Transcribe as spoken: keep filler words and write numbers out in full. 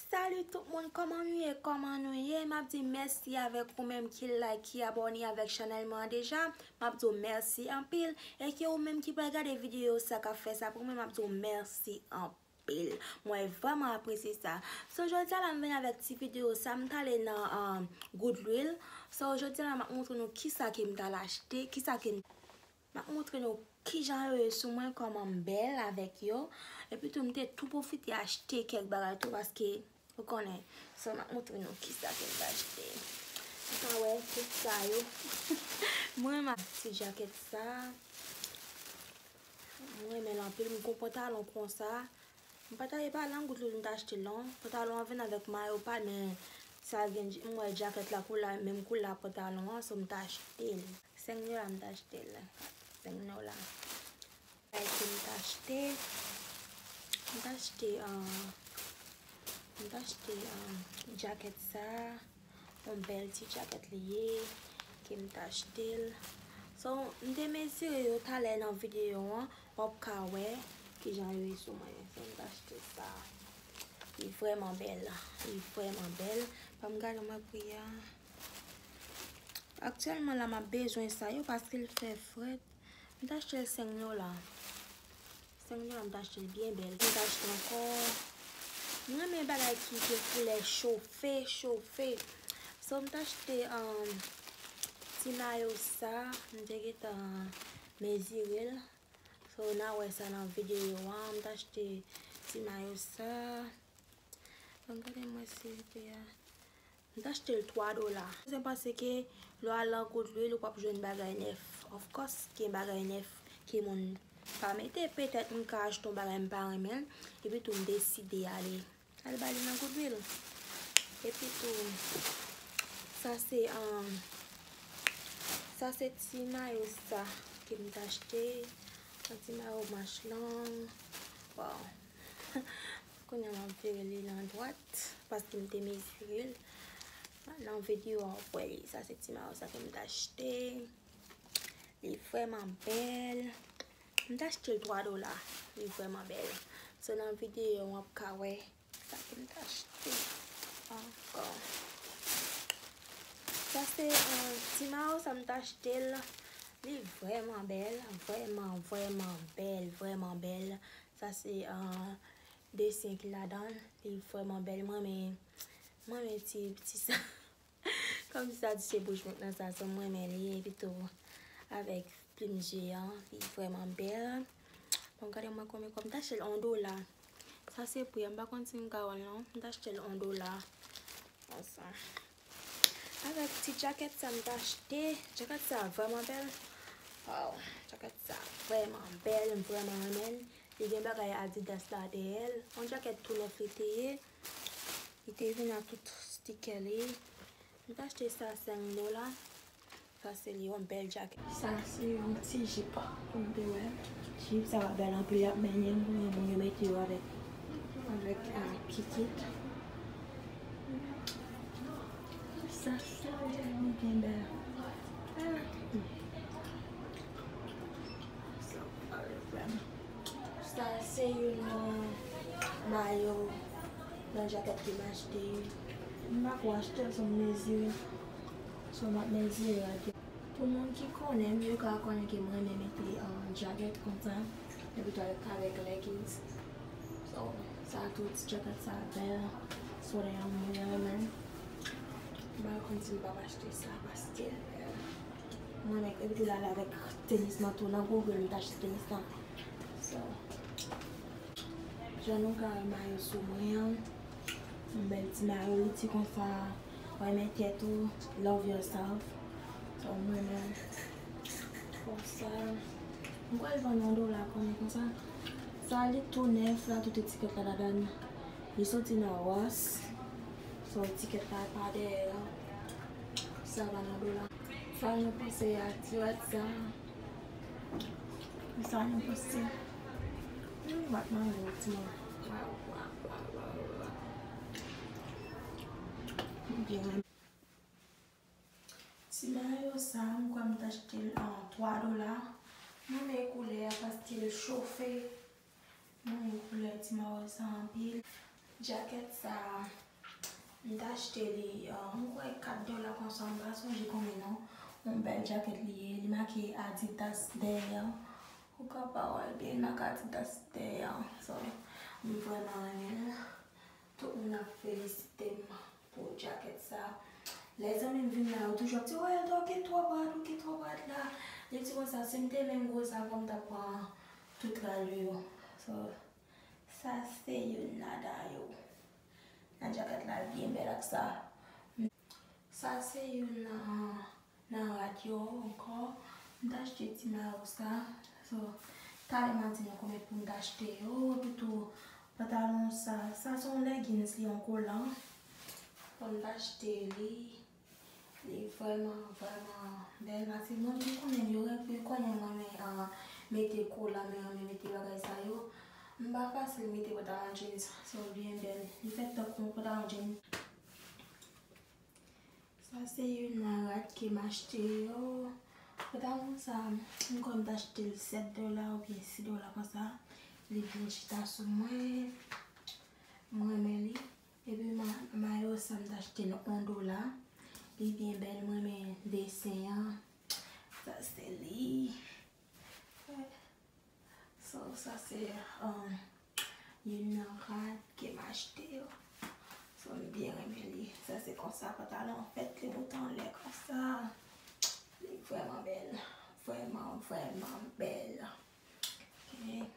Salut tout moun, kòman nou ye? Kòman nou ye? M ap di mèsi avèk ou menm ki like, ki abòne avèk chanèl mwen an deja. M ap di w mèsi anpil. E ke ou menm ki pral gade videyo sa, k ap fè sa pou mwen, m ap di w mèsi anpil. Mwen vrèman apresye sa. So, jodi a la, m vin avèk ti videyo sa, m t ale nan, um, Goodwill. So, jodi a la, m ap montre nou kisa ke m t al achte, kisa ke m M ap montre nou kijan yo ye sou mwen, kòman m bèl avèk yo. Epi tou, m te tou pwofite achte kèk bagay tou, paske, ou konnen. So, m ap montre nou kisa ke m t achte. Ou ka wè, tout sa yo. Mwen renmen ti jakèt sa. Mwen renmen l anpil. M gon pantalon konsa. M pa ta ye pale an gout lou, m ta achte l non. Pantalon an vin avèk mayo pa l, men sa gen, m wè jakèt la koulè, menm koulè ak pantalon an, so m ta achte l. Senk dola m ta achte l. Senk dola. Bagay ke m ta achte, m ta achte, ah, m ta achte, ah, jakèt sa. Yon bèl ti jakèt li ye, ke m t achte l. So, m te mezire yo talè nan videyo an, w ap ka wè kijan yo ye sou mwen. So, m t achte sa. Li vrèman bèl, li vrèman bèl. Ban m gade mwen pri a. Aktyèlman la, m ap bezwen sa yo paske l fè frèt. M t achte l senk dola. Senk dola, m t achte l byen bèl. M t achte ankò. M renmen bagay ki gen koulè chofe, chofe. So, m t achte, um, ti mayo sa. M te gentan mezire l. So, n a wè sa nan videyo a. M t achte ti mayo sa. Bon, gade mwen silvouplè. M t achte l twa dola. Se paske lè w al nan Goodwill, ou p ap jwenn bagay nèf. Of course, gen bagay nèf ke moun pa mete. Petèt, m ka achte yon bagay m pa renmen l, epi tou m deside ale, al ba li nan Goodwill. Epi tou, sa se, um, sa se ti mayo sa ke m t achte. Yon ti mayo manch long. Wow. Kounye a m ap vire li nan dwat, paske m te mezire l. Nan videyo a, w ap wè li. Sa se ti mayo sa ke m t achte. Li vrèman bèl. M t achte l twa dola. Li vrèman bèl. So, nan videyo a, w ap ka wè sa ke m t achte ankò. Sa se, uh, ti mayo sa m t achte l. Li vrèman bèl. Vrèman, vrèman bèl. Vrèman bèl. Sa se, uh, desen ki ladan l, li vrèman bèl. Mwen renmen, mwen renmen ti, ti sa. Kòmsi sa ti se bouch mwen nan sa, so mwen renmen li, epi tou avèk plim jeyan, li vrèman bèl. Bon, gade mwen konbyen kòb, m t achte l yon dola. Sa se pri a, m pa konn si m ka wè l non, m t achte l yon dola. Konsa. Avèk ti jakèt sa m t achte. Jakèt sa vrèman bèl. Wow, jakèt sa vrèman bèl, m vrèman renmen l. Li gen bagay Adidas la dèyè l. Yon jakèt tou nèf li te ye. Li te vin ak tout stikè li. M t achte sa senk dola. Sa se li, yon bèl jakèt. Sa se yon ti jip pou m te wè. Jip sa va bèl anpil, y ap mennen l, kounye a moun yo mete yo avèk, avèk, ah, kikit. Sa se yon bèl. Ah. Sa pa vrèman. Sa se youn nan mayo nan jakèt ke m achte. M pa ko achte l, se yon mezire. So, m ap mezire a tou. Pou moun ki konnen m, yo ka konnen ke m renmen mete, uh, jakèt konsa, epi tou avèk, avèk leggings. So, sa tou, ti jakèt sa bèl. Solèy an mwen renmen. M pa konn si m p ap achte sa, paske, uh, mwen menm, epi tou l ale avèk tenis lan tou. Nan Goodwill m t achte tenis lan. So, jan nou ka wè mayo sou mwen an, yon bèl ti mayo, li di konsa, renmen tèt ou, love yourself. So, mwen menm, konsa, m kwè l vann yon dola konbyen konsa. Sa, li tou nèf la, tout etikèt la ladan l. Li soti nan Ross. So, etikèt la pa dèyè a. Sa vann yon dola. Sa nou panse a ti rad sa? Sa nou panse? Hmm, bat mwen yon ti mò. Waw, waw, waw, waw, waw. M byen renmen. Ti mayo sa, m kwè m t achte l an twa dola. M renmen koulè a paske l chofe. Mwen renmen koulè ti mayo sa anpil. Jakèt sa, m t achte li, uh, m kwè kat dola konsa, m pa sonje konbyen non. Yon bèl jakèt li ye, li make Adidas dèyè. Ou ka pa wè l byen, li make Adidas dèyè. So, m vrèman renmen l. Tout moun ap felisite m pou jakèt sa. Lè zanmi m vin la, yo toujou ap di, "Wè, ou gen twòp rad, ou gen twòp rad la." Li di konsa, si m te menm gwo sa, fò m ta pran tout rad yo. So, sa se youn ladan yo. Nan jakèt la byen bèl ak sa. Sa se youn nan, nan rad yo ankò. M t achte ti mayo sa. So, talè m a di nou konbyen pou m t achte yo. Epi tou, pantalon sa, sa se yon leggings, li yon kolan. Bon, m t achte li. Li vrèman, vrèman bèl. Paske moun ki konnen m yo, yo konnen m renmen, ah, mete kolan, m renmen mete bagay sa yo. M pa fasil mete pantalon jeans, so byen bèl. Li fèt tankou yon pantalon jeans. Sa se youn nan rad ke m achte yo. Pantalon sa, m kwè m t achte l sèt dola oubyen sis dola konsa. Li byen chita sou mwen. M renmen li. Epi ma-, mayo sa m t achte l yon dola. Li byen bèl, m renmen desen an. Sa se li. So, sa se, um, youn nan rad ke m achte yo. So, m byen renmen li. Sa se konsa pantalon an fèt, li moute anlè konsa. Li vrèman bèl. Vrèman, vrèman bèl. Ok.